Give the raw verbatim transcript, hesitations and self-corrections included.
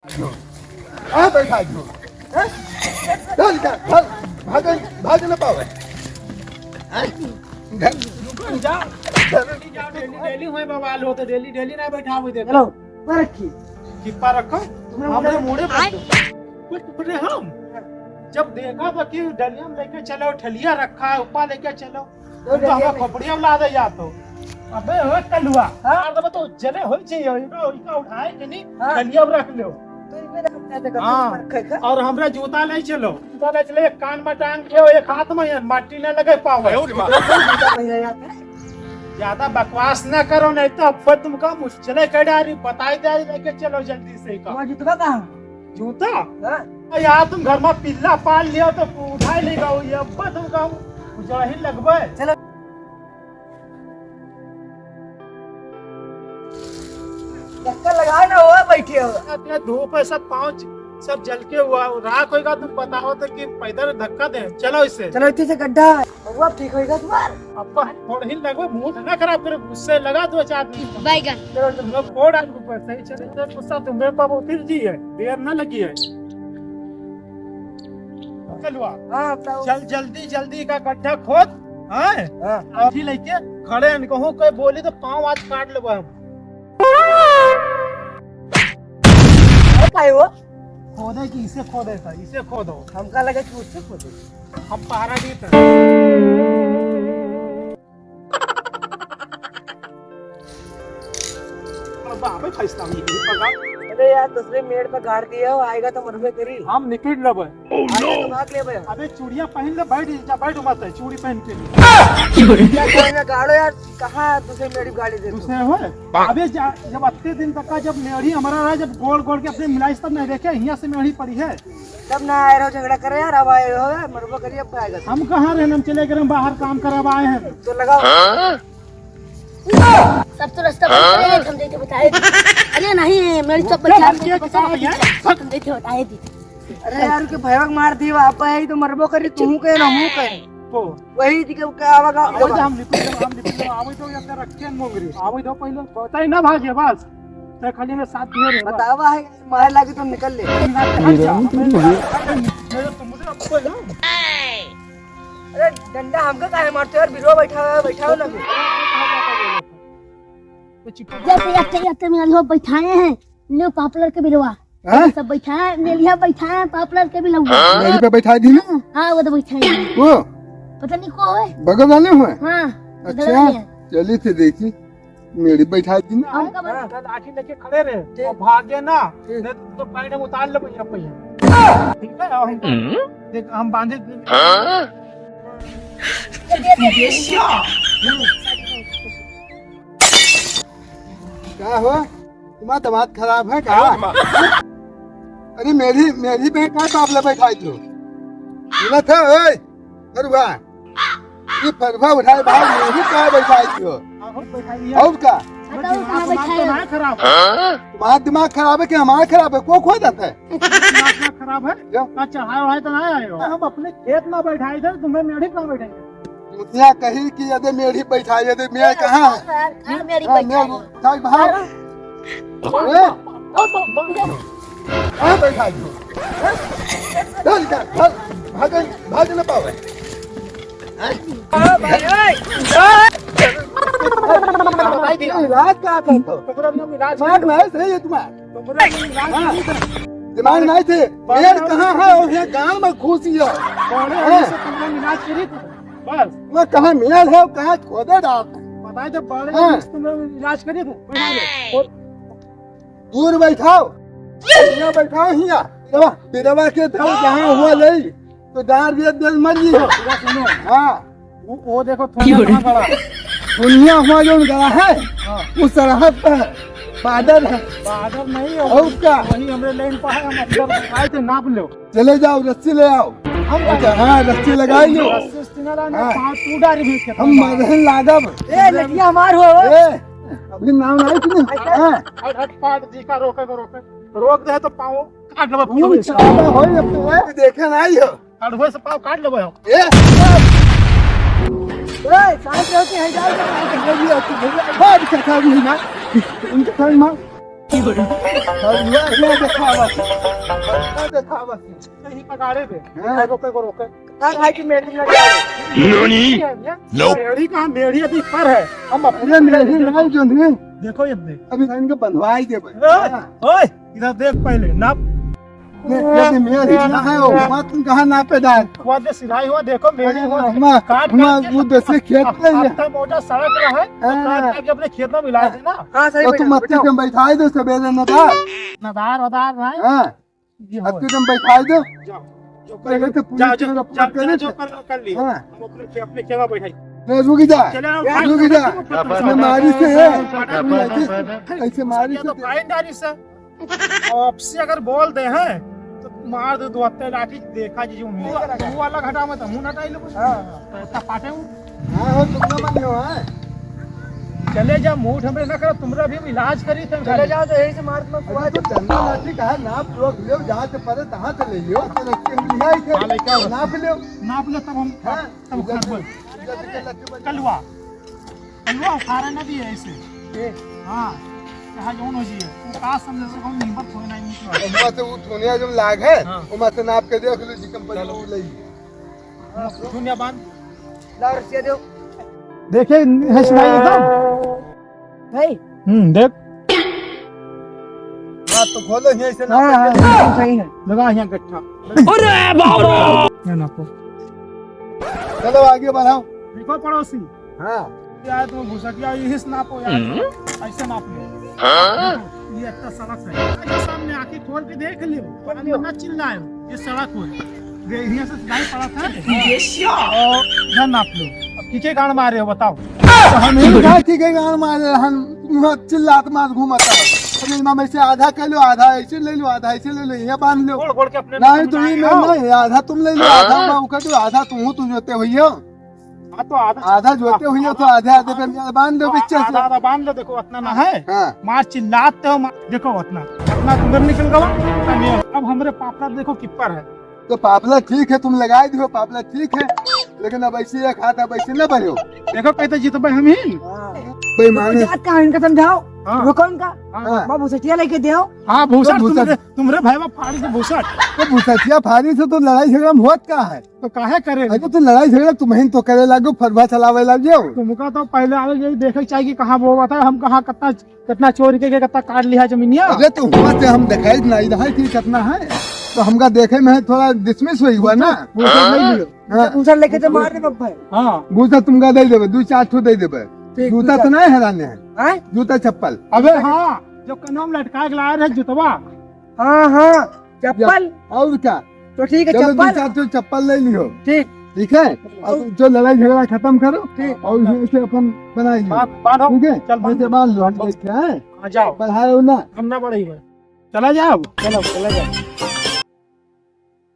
आ बैठा जो। हैं? चल जा, भाग, भाग, भाग ना पावे। हैं? घर, रुको, जाओ। घर। डेली, डेली होए बवाल होते, डेली, डेली ना बैठा हुए देते। हेलो, पर रखी। कि पर रखो? तुम्हारे हमरे मुड़े मुड़े पर दो। कुछ बोले हम? जब देखा था कि डलिया में लेके चलो, ठलिया रखा है, ऊपर लेके चलो। तो तो हमें डलिया में खोपड़िया में ला दे या तो। अबे ओ कलुआ, हाँ? यार, तो जले होई चाहिए, इनका, इनका उठाए कि नहीं? हाँ। डलिया में रख लो। तो इनमें रख देते, हाँ। रख, रख। और हमरा जूता नहीं चलो, जूता नहीं चले, एक कान में टांग के, एक हाथ में, यार, माटी ना लगे पावे। जूता पहले यार। ज्यादा बकवास ना करो, नहीं तो अब तुमका मुश्किल है, कह डारी, बताई दे, लेके चलो जल्दी से का। वो जूतवा कहाँ? जूता? हाँ। यार, तुम घर में पिल्ला पाल लिया तो उठाई लेगा वो, ये अब्बा तुमका उजाही लगबे। चलो। चक्कर लगाओ ना, हो बैठे हो। इतना धूप है, सब पाँव च-, सब जल के हुआ, राख होएगा, तुम बताओ तो कि पैदल धक्का दे, चलो इसे। चलो, इतने से गड्ढा है, बबुआ ठीक होएगा तुम्हार। अब्बा, थोड़ा ही लगो, मूड ना खराब करो, गुस्से लगा दो चार दिन। बैगन। चलो, तुम लोग फोड़ आज ऊपर से, चलो, इधर गुस्सा तुम्हें पर उतर जी है, देर ना लगी है। चलवा। हाँ, बताओ। चल, जल्दी, जल्दी का गड्ढा खोद, हाँ? हाँ। अभी लेके खड़े हैं, कहूँ कोई बोली तो पाँव आज काट लेबो हम। अरे भाई वो? खोदे कि इसे खोदे था, इसे खोदो। हमका लगे कि उससे खोदे। हम पहरा दी था। अरे बाप रे, फैसला नहीं पका। अरे यार, दूसरे मेड़ पे गाड़ दिया हो, आएगा तो मरबे करी। हम निकल लेबे। Oh, no! आएगा तो भाग लेबे। अबे चूड़िया पहन ले, बैठ जा, बैठ मत है, चूड़ी पहन के। क्या करेगा गाड़ो यार, कहाँ दूसरे मेड़ी गाड़ी दे तू? दूसरे हो? अबे जा, जब अत्ते दिन तक का जब मेड़ी हमारा रहा, जब गोड़ गोड़ के अपने मिलाइस तब नहीं देखे, हियाँ से मेड़ी पड़ी है। तब ना आए रहो झगड़ा करे यार, अब आए हो यार, मरबो करिए, अब आएगा। हम कहाँ रहन, हम चले गए, हम बाहर काम करब आए हैं। तो लगाओ। हाँ? सब तो रास्ता बंद करे हैं, हम देते बताए दी। अरे नहीं, मेरी सब क्या बचा हम देते बताए दी। हम देते बताए दी। अरे यार, के भयवा के मार दी, आप आई तो मरबो करी, तू के ना मुँह के। तो वही दिखे का आवा का आवे तो हम निकल जाओ, हम निकल जाओ, आवे तो ये अंदर रख के मोंगरी। आवे तो पहले बताई ना भागे बस। तो खाली में साथ दिए रहे बस। बतावा है, मार लागे तो निकल ले। अच्छा, मेरे तो मुझे अब कोई ना। अरे डंडा हमका काहे मारते हो यार, बिरवा बैठा हुआ है, बैठा हो ना। जब तैयार तैयार तैयार हो बैठाए हैं, लो पापलर के बिरवा। हाँ? सब बैठाए, मेलिया बैठाए, पापलर के बिरवा। मेरी पे बैठा दी ना? हाँ, वो तो बैठाए हैं। वो? पता नहीं को है। बगल वाले हुए? हाँ, बगल अच्छा, वाले हैं। चलिए थे देखी, मेरी बैठा दी ना। हमका बता। हाँ, लाठी लेके खड़े रहे, ठीक। और भागे ना, ठीक। नहीं तो पैर में उतार ले भैया, भैया। ठीक है, और हम, देख, हम बांधे। हाँ? का हो? तुम्हारा दिमाग खराब है का? अरे मेरी, मेरी बहन का बाप ले बैठाई तू? सुना था, ओए, फरुआ। ये फरुआ उठाए भाई, मेरी का बैठाई तू? और का? बताओ, कहाँ बैठाए? दिमाग तो ना खराब है। तुम्हारा दिमाग खराब है कि हमारा खराब है? को खो जाता है? दिमाग ना खराब है? क्या? ना चढ़ाए वढ़ाए तो ना आए हो। हम अपने खेत में बैठाए थे, तुम्हें मेढ़ी कहाँ बैठाए थे? मुखिया कही कि यदि मेढ़ी बैठाए, यदि मेढ़ कहाँ है? हाँ, मेढ़ी हाँ, बैठाए। मेढ़ बैठाए बाहर। ए? कहाँ बैठाए हो? चल जा, चल, भाग, भाग न पावे। हाँ, भाई, ओए। इलाज का था तो? तुम्हारा भी इलाज मार नहीं सही है तुम्हारा। तुम्हारा भी इलाज हाँ। नहीं था। दिमाग नहीं थे। बड़े मेल हो- कहाँ है और ये गांव में घुस गया। बड़े हो हाँ। से तुम्हारा इलाज करी थी। बस। वो कहाँ मेल है, कहाँ खोदे डाल। बताए तो बड़े हाँ। हो से तुम्हारा इलाज करी थी। बैठा ले। और दूर बैठाओ, हियाँ बैठाओ, हियाँ। बिरवा, बिरवा के धर जहाँ हुआ ले, तो डार दिया, दिल मर जी हो। पूरा सुनो। हाँ। वो, वो देखो, थोड़ा क्यों रे? कहाँ गड़ा? दुनिया हुआ जो गड़ा है, हाँ। वो सरहद पे है, बॉर्डर है। बॉर्डर नहीं है, और क्या? वही हमरे लाइन पर है, हम अंदर आए थे, नाप लो। चले जाओ, रस्सी ले आओ। हम अच्छा, हाँ, रस्सी लगाई लो। रस्सी उस्सी ना लाना, हाँ। पाँव टूटा रे भीख के हम पाँव। मरहन लागब। ए, लठिया हमार हो। ए, अभी नाम नहीं सुने? हाँ। हट, हट, पाट जी का रोके को रोके। रोक दे तो पाँव काट लेबे, पूछ पूछ। चाहता हो ये तो, ए, देखे नहीं हो। कड़ुए से पाँव काट लेबे हम। ए, ए, साइड रहो कि है जाओ। मार के खा भी ना। उनके खाई मार। और ये, ये देखावत। ये देखावत। यही पगारे दे। हाँ। रोके को रोके। ना भाई की मेरी ना जाए। नानी? ये, ये, Nope। मेरी कहाँ? मेरी अभी पर है। हम अपने अरे, मेरी ना जो नहीं। देखो ये देख। अभी इनके बंधवाई दे भाई। ओए, ओए, इधर देख पहले, नाप। ये, ये भी मेरी ना है, वो बात तुम कहाँ नापेदार? वो जो सिलाई हुआ, देखो, मेरी अरे, हुआ, हमा-, काट, हमा काट के वो दूसरे खेत में है। हफ्ता मोटा सड़क रहा है, हाँ। काट, काट के अपने खेत में मिला देना। हाँ, सही तो बोल तुम रहे हो, मत्ती पे बैठाई दो, सवेरे नदार। नदार वदार रहा है। हाँ। ये अब हो। तुम बैठाई दो। जाओ, जो पहले कर, तो पूरी जाओ, चीज़ जाओ, अपना जाओ, करे जाओ, थे। जो कर, कर लियो। हाँ। हम अपने खे-, अपने खेत में बैठाई। नहीं, रुक जा। चले आओ, रुक जा। तुम अपने मैं मारी से है। काटा ऐसे, ऐसे मारी ये से तो दे। फाइन डाली सर। और आपसे अगर बोल दे हैं, तो मार दे दो हत्ते लाठी, देखा जी जो मुंह, मुंह वाला घटा मत, मुंह नटाई लो। हाँ। तो पाटे हूँ। हाँ, हो, तुम ना मानियो, हाँ। चले जा, मूड हमरे ना करो, तुमरा भी हम इलाज करी थे। चले जाओ, तो यही से मार दो, अरे, तो डंडा लाठी कहाँ नाप लो, ले जाओ, जहाँ से पड़े, तहाँ से ले लो, तो लड़के हम ले आए थे, हाँ, लेके आओ। नाप लो। नाप लो, तब हम, हाँ, तब इधर खाट से, बोल। इधर से लड़के बन- कलवा। कलवा उखाड़ा ना दिए ऐसे। ए। हाँ, चाहे जौन हो जिए। वो का समझे से कौन हिम्मत होए ना, नहीं तो। उमा से वो थोनिया जो लाग है, हाँ। उमा से नाप के देख लो, जिकम पर चलो। वो ले। हाँ, थोनिया बांध। ला रसिया दो। देखे, है सुनाई एकदम। है? हम्म, देख। हाँ, तो खोलो, यहीं से नाप हाँ, के हाँ, दे। सही है। लगा यहाँ गट्ठा। अरे बाबा! ये नापो। चलो, आगे बढ़ाओ। देखो पड़ोसी। हाँ। यार, तुम भुसटिया यही से नापो यार। हम्म। ऐसे नाप लो। हाँ? ये इतना सड़क है। ये सामने आके खोल के देख लियो। खोल लियो। ना चिल्लायो। ये सड़क हो। ये यहाँ से सिलाई पड़ा था। ये क्या? और इधर नाप लो। अब किके गाड़ मारे हो, बताओ। तो हम ही कहा किके गाड़ मारे, हम वहाँ चिल्लात मार घूमता है। अब इनमें से आधा कर लो, आधा ऐसे ले लो, आधा ऐसे ले लो, ये बांध लो। गोड़, गोड़ के अपने नहीं, तुम ही में हाँ। नहीं, आधा तुम ले लो, आधा हाँ। मैं उकर दो, आधा तुम हो, तुम जोते हुई हो। हाँ, तो आधा आधा जोते हुई हो, तो आधा आधे पे बांध दो, हाँ, पीछे से। आधा, आधा बांध लो, देखो, उतना ना है। हाँ। मार चिल्लाते हो, मार, देखो, उतना, उतना तुम्हें निकल गवा, उतना नहीं है। अब हमरे पापड़ा देखो, किप्पर है। तो पापला ठीक है, तुम लगाई दियो, पापला ठीक है, लेकिन अब ऐसे एक हाथ अब ऐसे न बढ़ो। देखो, कहते जितबे हम ही। हाँ। बेईमान है। जात का इनका समझाओ, हाँ। रोको इनका। हाँ। बाबू भुसटिया लेके दो। हाँ, भूसट, तो भूसट। तुमरे, तुमरे भाई बाप फाड़ी से भूसट। तो भुसटिया फाड़ी से तो लड़ाई झगड़ा में होत का है? तो काहे करे? अरे, तो लड़ाई झगड़ा तुम ही तो करे लागो, फरवा चलावे लाग जाओ। तुमका तो पहले आवे यही देखे के चाहिए कि कहाँ वो बता, हम कहाँ कितना कितना चोरी के, के कितना काट लिहा जमीनिया? अरे तो हुआ से हम देखाई नहीं रहा कि कितना है, तो हमका देखे में थोड़ा dismiss हुई हुआ ना। भूसा नहीं लियो। हाँ। भूसा लेके तो मार दे बब्बा। हाँ। भूसा तुमका दे देबे, दो चार ठो दे देबे। ठीक, जूता दो तो चार। नहीं हराने हैं। हैं? जूता चप्पल। अबे हाँ, जो कनवा में लटका के लाए रहे जुतवा। हाँ, हाँ। चप्पल? और क्या? तो ठीक है, चलो, दो चप्पल। चार ठो चप्पल ले लियो। ठीक। ठीक है? अब जो लड़ाई झगड़ा खत्म करो ठीक। और इसे अपन बनाई लियो। बांध, बांधो। ठीक है? चल, बांध। ऐसे बांध लो, हम देखते हैं। हाँ, जाओ। बढ़ाओ ना। हम ना बढ़ाई भाई। चला जाओ। चलो, चला जाओ।